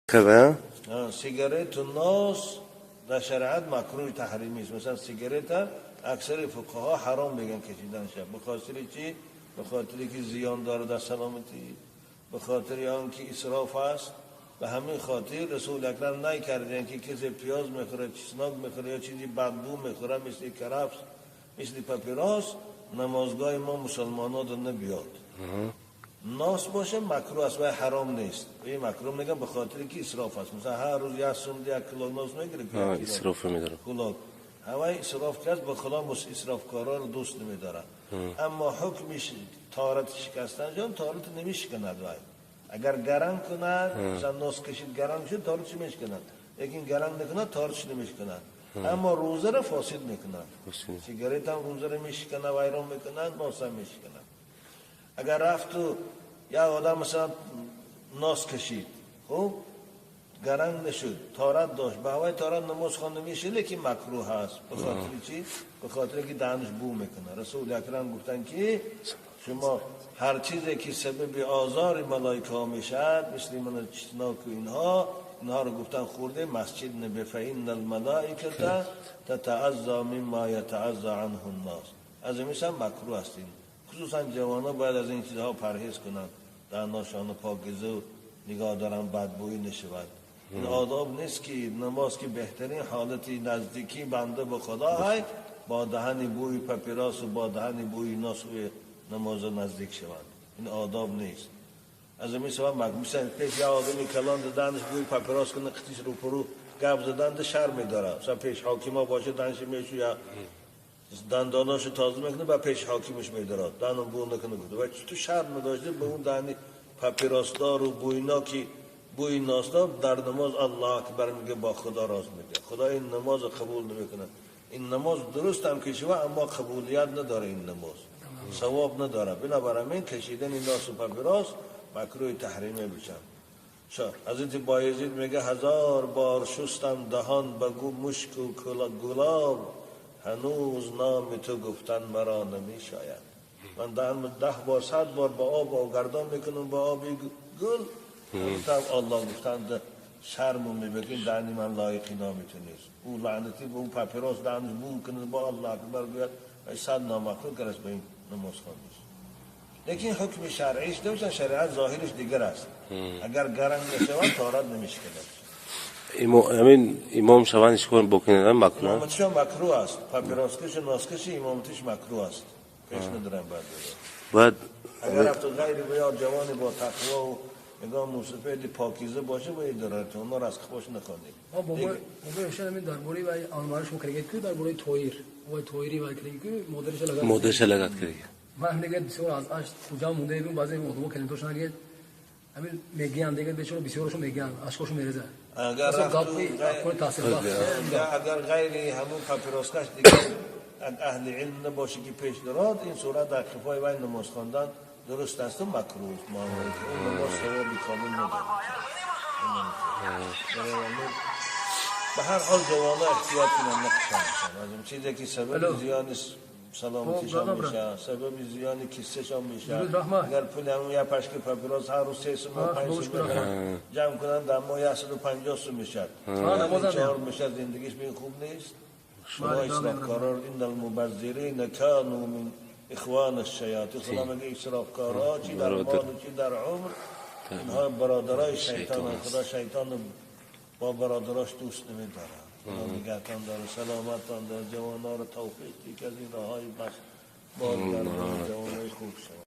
Када? Сигарету нос дар шариат макрӯҳи таҳримӣ аст. Масалан, сигарета аксари фуқаҳо ҳаром мегӯянд кашиданша. Ба хотири чӣ? Ба хотире ки зиён дорад дар саломатӣ, ба хотири он ки исроф аст. Ба ҳамин хотир Расули Акрам най карданд, ки касе пиёз мехӯрад, чеснок мехӯрад ё чизи бадбӯ мехӯрад, мисли карафс, мисли папирос, намозгоҳи мо мусулмонон набиёд. Нос боша макрӯҳ аст ва ҳаром нест. Ин макрӯҳ мегӯям ба хотири ки исроф аст. Масалан, ҳар рӯз як сум, як кило нос мегирӣ. Исроф медорад. Кулок. Ҳавай исроф ки аст, ба Худо исрофкороро дӯст намедорад. Аммо ҳукми таҳорат шикастан ҷон таҳорат намешиканад вай. Агар гаранг кунад, масалан, нос кашид, гаранг шуд, таҳоратш мешиканад. Лекин гаранг накунад, таҳоратш намешиканад. Аммо рӯзаро фосид мекунад. Сигарет ҳам рӯзаро мешиканад, вайрон мекунад, нос ҳам мешиканад. Агар рафту як одам, масалан, нос кашид, хуб, гаранг нашуд, таҳорат дошт, ба ҳавои таҳорат намоз хонда мешавад, лекин макрӯҳ аст. Ба хотири чӣ? Ба хотире ки даҳанаш бӯ мекунад. Расули Акрам гуфтанд, ки шумо ҳар чизе ки сабаби озори малоикаҳо мешавад, мисли ман чеснок ва инҳо, инҳоро гуфтан хӯрде масҷид набе, فإن الملائكة تتأذى مما يتأذى عنه الناس. Аз ин ҳам макрӯҳ аст ин. Хусусан ҷавонон бояд аз ин чизҳо парҳез кунанд, даҳношонро покиза нигоҳ доранд, бадбӯӣ нашавад. Ин одоб нест, ки намоз, ки беҳтарин ҳолати наздикии банда ба Худо ҳай, бо даҳани бӯи папиросу бо даҳани бӯи носу намоза наздик шаванд. Ин одоб нест. Аз ҳамин сабаб, масалан, пеш як одами калон даҳанаш бӯи папирос кунад, қитиш рӯпарӯ гап задан шарм медорад. Масалан, пеш ҳокимо бошад, даҳанаш мешӯяд, дандонашо тоза мекунад, ба пеш ҳокимаш медорад, даҳанам бӯ накунад гуфта. Ва ту шарм надошта ба он даҳани папиросдору бӯйноки, бӯи носдор дар намоз Аллоҳ акбар мега, бо Худо роз мега. Худо ин намозро қабул намекунад. Ин намоз дуруст ҳам ки шава, аммо қабулият надорад, ин намоз савоб надорад. Бинобар ҳамин кашидани носу папирос макрӯҳи таҳримӣ бишад. Ҳазрати Боязид мега: ҳазор бор шустам даҳон ба мушку гулоб, ҳанӯз номи ту гуфтан маро намешояд. Ман даҳан 10 бор, 100 бор ба об гардон мекунам, ба оби гул, Аллоҳ гуфтанд шарму мебакин, даҳани ман лоиқи номи ту нест. Ӯ лаънатӣ ба ӯ папирос даҳанаш бӯ кунад, бо Аллоҳ акбар гӯяд, сад номаъқул кард ба ин намозхон нест. Лекин ҳукми шаръиш намешавад, шариат зоҳириш дигар аст. Агар гаранг нашавад, таҳорат намешиканад. Ҳамин имом шаванд, чикор бокунад, макрӯҳ? Имоматишон макрӯҳ аст. Папироскашу носкаши имоматиш макрӯҳ аст. Пеш надорам баъд. Бояд агар рафту ғайри ё ҷавони бо тақво нигоҳ мусафеди покиза боша, бояд дорад, онҳоро аз қафош нахонед. Бобои ҳамин дар бораи вай анвараш кардагед ку, дар бораи Тоир, вай Тоири вай кардагед ку, модариша лагат модариша лагат кардагед. Ман мегӯяд, бисёр аз аш хуҷам монда будем, баъзе одамо калиматошон нагӯяд, ҳамин мегӯянд, дигар бечора бисёрашон мегӯянд, ашкошон мерезад. Агар агар ғайри ҳамун папироскаш дигар аҳли илм набоше, ки пеш дорад, ин сурат дар қифои вай намоз хондан дуруст асту макрӯҳ аст. Он намоз савоби комил надорад. Ба ҳар ҳол ҷавонҳо эҳтиёт кунанд, нақшанд аз он чизе, ки сабаби зиёни саломатишон мешавад, сабаби зиёни киссашон мешавад. Агар пули ҳамун як пачка папирос ҳар рӯз 3 сум, 5 сум ҷамъ кунанд, дар моҳ 150 сум мешавад, чор мешавад, зиндагиш ба ин хуб нест. Шумо исрофкорор, إن المبذرين كانوا من إخوان الشياطين. Худо мега, исрофкорҳо чи дар молу, чи дар умр, инҳо бародарои шайтонанд. Худо шайтону бо бародарош дӯст намедорад. Худо нигаҳтон дорад, саломаттон дорад, ҷавонҳоро тавфиқ ки аз ин роҳҳои бас бозгардонад, ҷавонои хуб шаванд.